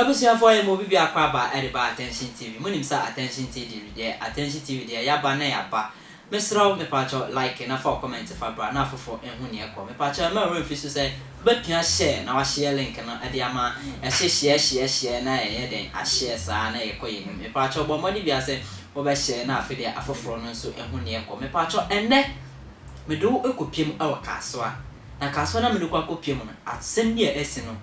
Abusuafoɔ, yɛ ma obi biako aba ɛde ba Attention TV. Monim sɛ Attention TV deɛ, Attention TV deɛ, yaba na yaba. Mesrɛ wo, mepaakyɛw, like na fa wo comment fa bra na afoforɔ ɛhu neɛ ɛkɔ. Mepaakyɛw, mma wo werɛ mfi so sɛ wobɛpia share na wahyɛ link no ɛde ama ɛhye share share share na ɛyɛ dɛn ahyɛ saa na yɛkɔ yɛn anim. Mepaakyɛw, bɔ mmɔden bia sɛ wobɛhyɛ na afei deɛ afoforɔ no nso ɛhu neɛ ɛkɔ. Mepaakyɛw, ɛnnɛ mede wo ɛkɔpie mu ɛwɔ Kasoa, na Kasoa na mede kɔ akɔpie mu no, asɛm bi a ɛsi no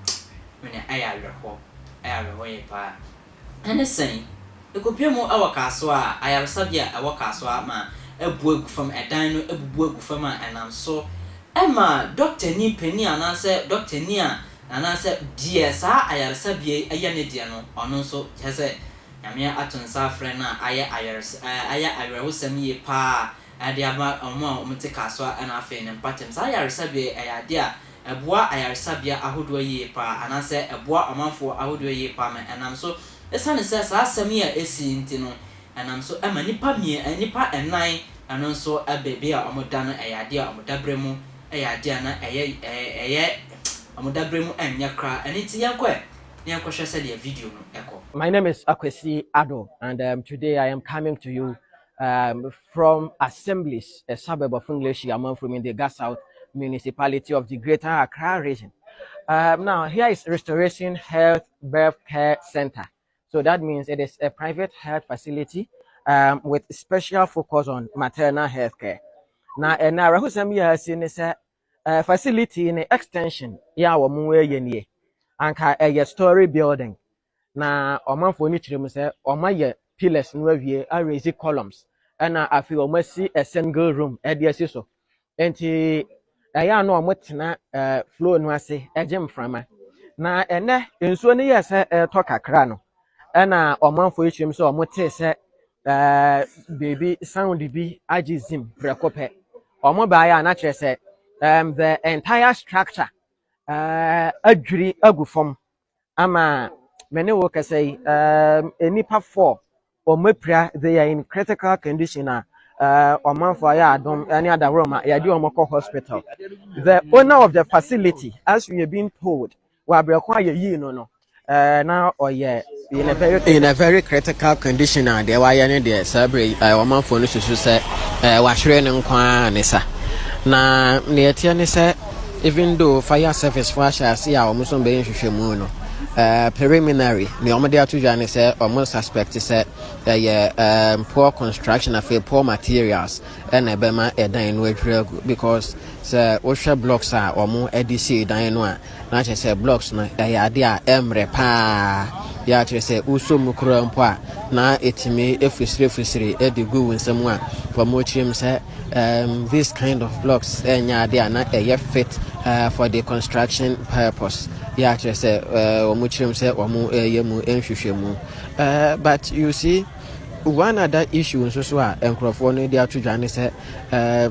mene ɛyɛ awerɛhoɔ, ɛyɛ awerɛhoɔ yie paa. Ɛne sɛn? Ɛkɔpie mu ɛwɔ Kasoa a ayaresabea a ɛwɔ Kasoa ma abu agu fam, ɛdan no abubu agu fam a ɛnam so ɛma dɔktani panin anaasɛ dɔktani a anaasɛ deɛ saa ayaresabea yi ɛyɛ ne deɛ no, ɔno nso kyerɛ sɛ Nyame ato nsa afrɛ no a ayɛ ayɛres ayɛ awerɛhosɛm yie paa ɛde ama wɔn a wɔte Kasoa ɛna afei ne mpakyɛm. Saa ayaresabea yi ɛyɛ adeɛ a ɛboa ayaresabea ahodoɔ yie paa anaasɛ ɛboa ɔmanfoɔ ahodoɔ yie paa ma ɛnam so ɛsiane sɛ saa asɛm yi a ɛsi nti no, ɛnam so ɛma nipa mie nipa ɛnan ɛno nso baabi a wɔda no ɛyɛ adeɛ a wɔn dabrɛ mu ɛyɛ adeɛ a na ɛyɛ wɔn dabrɛ mu ɛnyɛ koraa. Ɛno nti yɛnkɔ ɛ na yɛnkɔhwɛ sɛdeɛ video no ɛkɔ. My name is Akwesi Ado, and today I am coming to you from Assemblies, a suburb of Ngleshie Amanfrom in the Ga South municipality of the Greater Accra Region. Now, here is Restoration Health Birth Care Center. So that means it is a private health facility with special focus on maternal health care. Now, and now, awerɛhosɛm yi a asi ne sɛ facility ne extension yi a wɔn reyɛ nie. Anka ɛyɛ story building, na ɔmanfoɔ no kyerɛ mu sɛ ɔmo pillars no awie, araise columns, ɛna afei ɔmo asi a single room ɛde asi so. Nti ɛyɛ a na ɔmo tena floor no ase ɛgye mframa. Na ɛnɛ nsuo no yɛ sɛ ɛretɔ kakra no, ɛna ɔmanfoɔ yi kyerɛ mu sɛ ɔmo tee sɛ beebi sound bi agye zim prɛko pɛ. Ɔmo baeɛ a, na kyerɛ sɛ the entire structure adwiri agu fam ama me ne wo kasa yi, nnipa four wɔn apira, they are in critical condition a ɔmanfoɔ ayɛ adom ne adaworoma yɛde wɔn kɔ hospital. The owner of the facility, as we are being told, wɔ abrɛko a yɛyii no, na ɔyɛ in a very critical condition a deɛ wayɛ ne deɛ saa bere yi ɔmanfoɔ no susu sɛ wahwere ne nko ara ne sa. Na deɛ ɛteɛ ne sɛ even though fire service fo ahyɛ ase a wɔn nso bɛyɛ nhwehwɛmu no, preliminary nea wɔde ato dwa ne sɛ wɔn suspect sɛ ɛyɛ poor construction, afei poor materials ɛna ɛbɛma ɛdan no adwiri agu, because sɛ wohwɛ blocks a wɔn de si dan no a, na kyerɛ sɛ blocks no ɛyɛ ade a ɛmmerɛ paa yɛ akyerɛ sɛ wosɔ mu koraa mpo a, na ɛtumi efirisiri ɛde gu wo nsam a wɔn kyerɛ mu sɛ this kind of blocks ɛnyɛ ade a na ɛyɛ fit for the construction purpose, yɛ akyerɛ sɛ wɔn kyerɛ mu sɛ wɔn ɛyɛ mu nhwehwɛ mu. But you see, one other issue nso so a nkurɔfoɔ no de ato dwa ne sɛ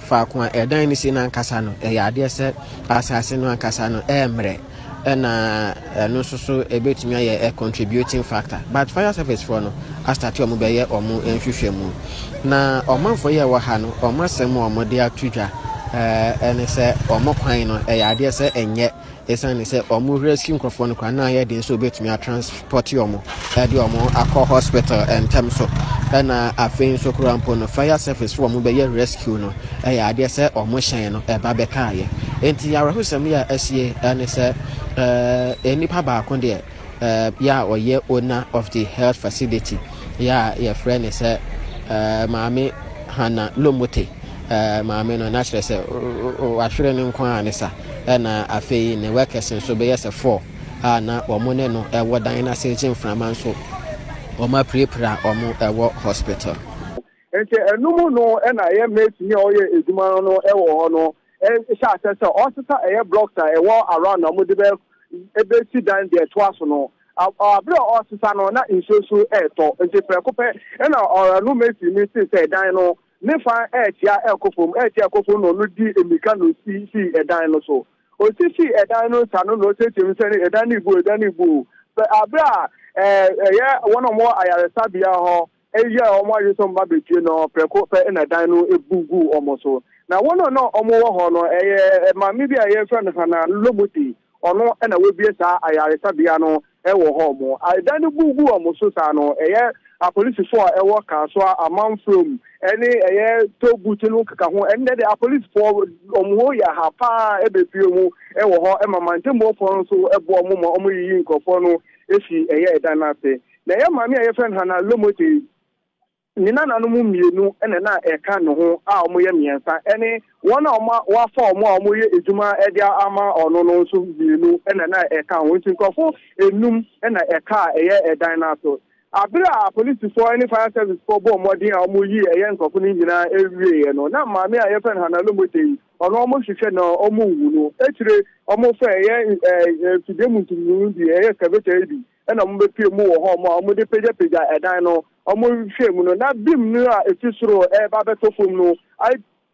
faako a ɛdan no si n'ankasa no, ɛyɛ adeɛ sɛ asase no ankasa no ɛɛmmerɛ, ɛna ɛno nso so ɛbɛtumi ayɛ a contributing factor. But fire service foɔ no astart, wɔn bɛyɛ wɔn nhwehwɛ mu. Na ɔmanfoɔ yi a ɛwɔ ha no, wɔn asɛm a wɔde ato dwa ɛne sɛ wɔn kwan no ɛyɛ adeɛ sɛ ɛnyɛ, ɛsiane sɛ wɔn rescue nkurɔfoɔ no koraa na ayɛ den sɛ wɔbɛtumi atransport wɔn ɛde wɔn akɔ hospital ntɛm so. Ɛna afei nso koraa mpo no, fire service foɔ wɔn bɛyɛ rescue no, ɛyɛ adeɛ sɛ wɔn hyɛn no ɛba bɛkaayɛ. Nti awerɛhosɛm yi a ɛsie ɛne sɛ nipa baako deɛ yɛ a ɔyɛ owner of the health facility yɛ a yɛfrɛ ne sɛ Maame Hana Lomote, maame no na kyerɛ sɛ wahwere ne nko a ne sa. Ɛna afei ne workers nso bɛyɛ sɛ four a na wɔn ne no ɛwɔ dan no ase gye mframa nso, wɔn apirapira, wɔn ɛwɔ hospital. Nti ɛnum no ɛna ɛyɛ mason a ɔyɛ adwuma no ɛwɔ hɔ no ɛhyɛ asɛ sɛ ɔsesa ɛyɛ blocks a ɛwɔ around na wɔde bɛ ebesi dan deɛ ɛtoa so no. Abere a ɔsesa no na nsuo so ɛɛtɔ, nti prɛko pɛ ɛna ɔno mason ni si sɛ ɛdan no ne fa ɛɛtia ɛɛkɔ fam, ɛɛtia ɛkɔ fam, na ɔno di emika na osi si ɛdan no so. Osi si ɛdan no sa no na osiesie mu sɛ ɛdan no ibu, ɛdan no ibu pɛ. Abere a ɛyɛ wɔn a wɔwɔ ayaresabea hɔ eyi a wɔn ayɛ sɛ wɔn ba betie no, prɛko pɛ ɛna ɛdan no ebu gu wɔn so. Na wɔn a na wɔwɔ hɔ no, ɛyɛ maame bi a yɛfrɛ no Hana Lomoti, ɔno ɛna wabie saa ayaresabea no. wɔ hɔ mo. Ɛdan no bu gu wɔn so saa no, ɛyɛ apolisifoɔ a ɛwɔ Kasoa, Amanfrom ne ɛyɛ Tollbooth no keka ho. Ɛnnɛ de apolisifoɔ wɔn ho yɛ ha paa ɛbɛpue mu wɔ hɔ ma mantamuofoɔ no nso boa wɔn ma wɔyiyi nkurɔfoɔ no fi ɛyɛ ɛdan no ase. Na ɛyɛ maame a yɛfrɛ no Hannah Lomote yi, ne nananom mmienu na na ɛka ne ho a wɔyɛ mmiɛnsa ne wɔn a wɔafa wɔn a wɔyɛ adwuma de ama ɔno no nso mmienu na na ɛka ho. Nti nkurɔfo enum na ɛkaa ɛyɛ ɛdan no aso. Bere a apolisifoɔ ne fire service foɔ bɔɔ mmɔden a wɔyii ɛyɛ nkurɔfo no nyinaa wieeɛ no, na maame a yɛfrɛ no Hannah Lomote yi, ɔno wɔhwehwɛ no a wɔnhu no. Akyire wɔfrɛ ɛyɛ mfidie mu ntumnum bi, ɛyɛ excavator yi bi, ɛna wɔbɛpue mu wɔ hɔ a wɔde pagyapagya ɛdan no. Wɔhwɛɛ mu no, na beam no a ɛfi soro reba abɛtɔ fam no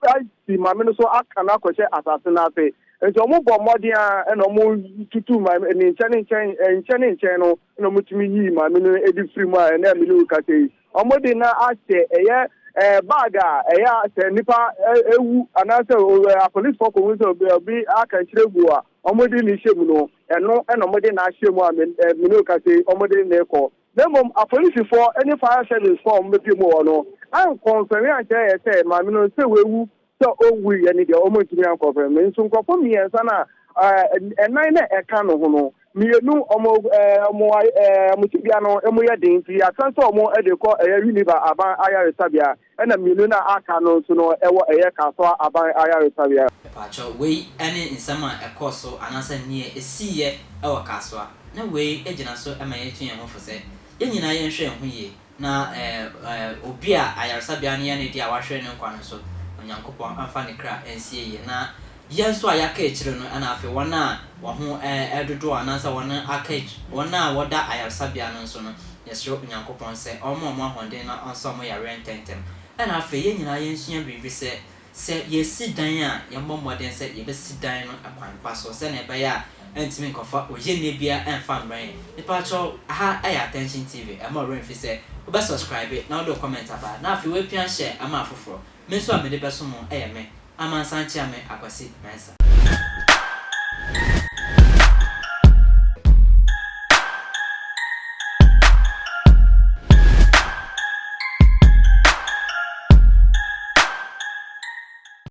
asi maame no so aka no akɔhyɛ asase no ase. Nti wɔbɔɔ mmɔden ara na wɔtutuu maame ne nkyɛn ne nkyɛn, nkyɛn ne nkyɛn no na wɔtumi yii maame no de firi mu a ɛnɛ a me ne wo kasa yi. Wɔde no ahyɛ ɛyɛ bag a ɛyɛ a sɛ nipa ewu anaasɛ apolisifoɔ kɔhu sɛ obi aka nkyerɛ gu a wɔde no hyɛ mu no, ɛno na wɔde no ahyɛ mu a me ne wo kasa yi wɔde no rekɔ. Na mmom apolisifoɔ ne fire service foɔ a wɔbɛpue mu wɔ hɔ no ankɔnfɛme ankyerɛ yɛ sɛ maame no sɛ wawu sɛ ɔnwuiɛ no deɛ wɔantumi ankɔnfɛme. Nso nkurɔfoɔ mmiɛnsa no a ɛnan na ɛka no ho no, mmienu wɔn wɔn tebea no mu yɛ den nti yɛasan sɛ wɔn de kɔ ɛyɛ Winneba aban ayaresabea ɛna mmienu no a aka no nso no ɛwɔ ɛyɛ Kasoa aban ayaresabea. Mepaakyɛw, wei ne nsɛm a ɛkɔɔ so anaasɛ nea esiiɛ wɔ Kasoa. Na wei gyina so ma yɛtu yɛn ho fo sɛ, yɛn nyinaa yɛnhwɛ yɛn ho yie, na obi a ayaresabea no yɛ ne dea a wahwere ne nkwa no nso, Onyankopɔn mfa ne kra nsie yie. Na yɛn nso a yɛaka akyire no, ɛna afei wɔn a wɔn ho redodoɔ anaasɛ wɔn aka wɔn a wɔda ayaresabea no nso no, yɛsrɛ Onyankopɔn sɛ ɔmma wɔn ahoɔden na ɔnsa wɔn yareɛ ntɛmntɛm. Ɛna afei yɛn nyinaa yɛnsua biribi sɛ, Sɛ yɛresi dan a, yɛmmɔ mmɔden sɛ yɛbɛsi dan no kwan pa so sɛnea ɛbɛyɛ a ɛntumi nkɔfa ohiani biara mfa mmrɛ yɛn. Mepakyɛw, aha yɛ Attention TV, ɛmma wo werɛ mfi sɛ wobɛ subscribe na wode wo comment aba, na afei woapia share ama afoforɔ. Me nso a mede bɛsom mo yɛ me, Amansan Kyeame Akwasi Mensah.